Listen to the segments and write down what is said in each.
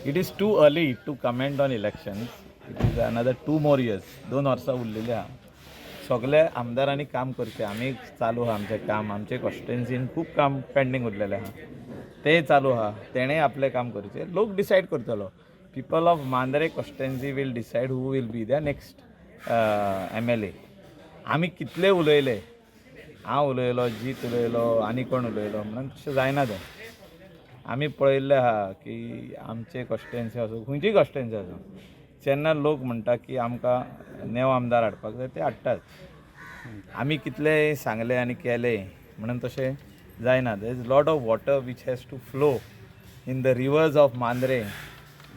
It is too early to comment on elections. It is another 2 more years. 2 वर्सां उरलेली आहा. सगळे आमदारांनी काम करचें. आमी चालू आहा आमचें काम. आमचे कॉन्स्टिट्युएन्सीन खूब काम पेंडींग उरलेलें आहा, तें चालू आहा. तेणें आपलें काम करचें. लोक डिसायड करतलो. People of Mandrem constituency will decide who will be the next MLA. आमी कितले उलयले, हांव उलयलो, जीत उलयलो, आनी कोण उलयलो म्हणून तशें जायना तें. आमी पळयल्लें आहा की आमचे कॉन्स्टिट्युएन्सी आसूं, खंयचीय कॉन्स्टिट्युएन्सी आसूं, जेन्ना लोक म्हणटा की आमकां नेव आमदार हाडपाक जाय, ते हाडटात. आमी कितले सांगले आनी केले म्हणून तशें जायना. There is lot of water which has to flow in the rivers of Mandrem.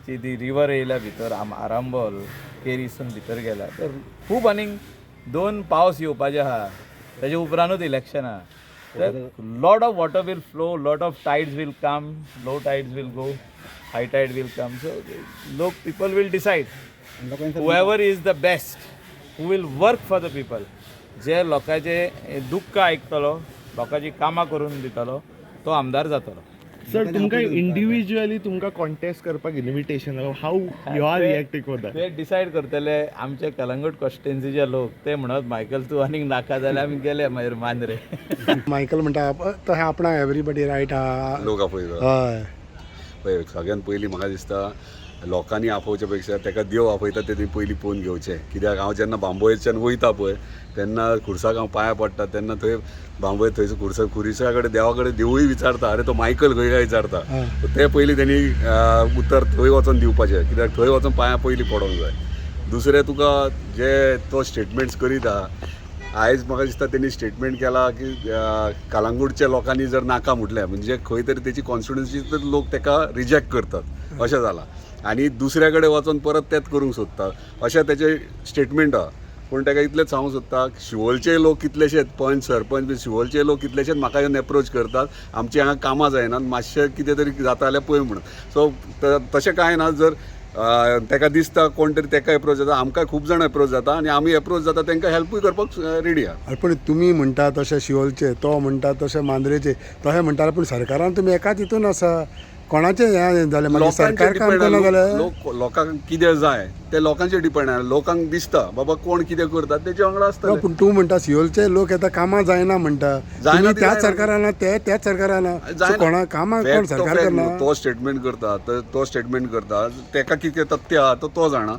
ची ती रिवर येयल्या भितर, आरांबोल केरीसून भितर गेल्या, तर खूब आनीक दोन पावस येवपाचे आहा. तेजे उपरांतूच इलेक्शन आहा. तर lot of water will flow, lot of tides will come, low tides will go, high tide will come. So लोक, people will decide whoever is the best, who will work for the people, जे लोकांचे दुख्ख आयकतलो, लोकांची कामां करून दितलो, तो आमदार जातलो. सर, तुमकां इंडिव्हिज्युअली तुमकां कॉन्टेस्ट करपाक invitation, how you are reacting for that? ते डिसायड करतले आमचे कलंगूट कॉन्स्टिट्युएन्सीचे लोक. ते म्हणत, "मायकल, तूं आनीक नाका जाल्यार आमी गेले मागीर मांद्रे." मायकल म्हणटा तशें आपणाक एवरीबडी रायट आहा. लोक आपयता. हय. पळय, सगळ्यात पयलीं म्हाका दिसता लोकांनी आपोवच्या पेक्षा ताका देव आपयता ते तुमी पयलीं पळोवन घेवचें. कित्याक हांव जेन्ना बांबोळेच्यान वयता पळय, तेन्ना खुर्साक हांव पांयां पडटा, तेन्ना थंय बांबोळे थंयसर खुर्सा खुरिसा कडेन देवा कडेन देवूय विचारता, "अरे, तो मायकल खंय काय?" विचारता. ते पयलीं तेणी उतर थंय वचोन दिवपाचें, कित्याक थंय वचोन पांयां पयलीं पडोंक जाय. दुसरें, तुका जे तो स्टेटमेंट्स करीत आहा, आयज म्हाका दिसता तेणी स्टेटमेंट केला की कलांगूटच्या लोकांनी जर नाका म्हटलें, म्हणजे खंय तरी तेची कॉन्स्टिट्युन्सी तर लोक तेका रिजेक्ट करतात अशें जालां आनी दुसऱ्या कडेन वचोन परत तेंच करूंक सोदता, अशें तेचें स्टेटमेंट आहा. पूण तेका इतलेंच सांगूंक सोदता, शिवोलचे लोक कितलेशेच पंच, सरपंच बी, शिवोलचे लोक कितलेशेच म्हाका येवन एप्रोच करतात, आमची हांगा कामां जायनात, मातशें कितें तरी जाता जाल्यार पळय म्हणून. सो तशें कांय ना. जर तेका दिसता कोण तरी तेका एप्रोच जाता, आमकां खूब जाण एप्रोच जाता आनी आमी एप्रोच जाता तांकां हेल्पूय करपाक रेडी आहा. अरे, पण तुमी म्हणटा तशें शिवोलचे, तो म्हणटा तशें मांद्रेचे, तशें म्हणटा, पूण सरकारान तुमी एकाच हितून आसा. कोणाचें हें जालें मागीर? लोकांचेर सरकार काम डिपेंड. करना जाल्यार? लोक, लोकांक कितें जाय तें लोकांचेर डिपेंड आहा. लोकांक दिसता बाबा कोण कितें करता, तेचे वांगडा ना. आसतले. पूण तूं म्हणटा शिवोलचे लोक येता, कामां जायना म्हणटा. जायना तुमी ती त्याच जायना. सरकारान, ते त्याच सरकारान. जायना. कोणा कामां कोण Fact तो सरकार fact करना? न्हू. तो स्टेटमेंट करता तर तो स्टेटमेंट करता, तेका कितें तथ्य आहा तो तो जाणा.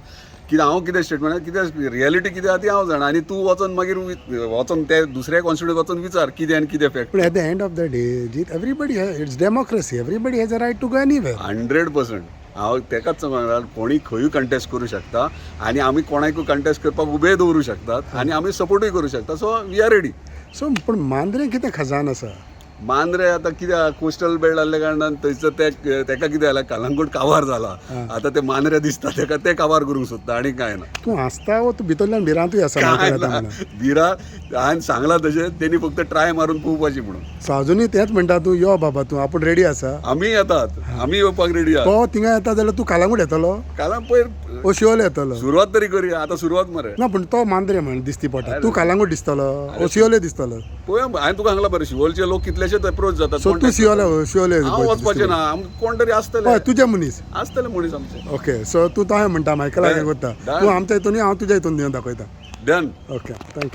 कितें हांव कितें स्टेटमेंट, कितें रियलिटी कितें आहा ती हांव जाणा. आनी तूं वचोन मागीर वचोन ते दुसऱ्या कॉन्स्टिट्युएन्सीक वचोन विचार कितें आनी कितें फॅक्ट. पूण at the end of the day, Jeet, everybody, it's democracy, everybody has a right to go anywhere. 100%. हांव तेकाच सांगता, कोणी खंयूय कंटेस्ट करूं शकता आनी आमी कोणाकूय कंटेस्ट करपाक उबे दवरूं शकतात आनी आमी सपोर्टूय करूं शकता. So we are ready. So पूण मांद्रे कितें खजान आसा? मांद्रे आतां कितें, कोस्टल बेल्ट आहल्या कारणान थंयसर ते तेका कितें जालां, कलंगूट काबार जाला. आतां ते मांद्रे दिसता तेका, ते काबार करूंक सोदता आनी कांय ना. तूं हांसता वो तूं भितरल्यान भिरांतूय आसा कांय मायकल येता ना. म्हणून? बिरा हांवें सांगलां तशें, तेणी फक्त ट्राय मारून पळोवपाची म्हणून. सो अजुनूय तेंच म्हणटा तूं, यो बाबा तूं, आपूण रेडी आसा. आमी येतात, आमी येवपाक रेडी आहा. तो थिंगा येता जाल्यार तूं कालांगूट येतलो? काल पयर ओ शिवोले येतलो? सुरवात तरी करुया, आतां सुरवात मरे. ना, पूण तो मांद्रे म्हण दिसती पडटा, तूं कालांगूट दिसतलो ओ शिवोले दिसतलो? पळय, हांवें तुका सांगलां बरें, शिवोलचे लोक कितलेशेच एप्रोच जातात. सो तूं शिवोले शिवोले हांव वचपाचें ना, आम कोण तरी आसतले. हय, तुजे मनीस. आसतले मनीस आमचे. ओके, सो तूं तशें म्हणटा, मायकला हें करता. Done. तूं आमच्या हितून, हांव तुज्या हितून दिवन दाखयता. डन. Okay, thank you.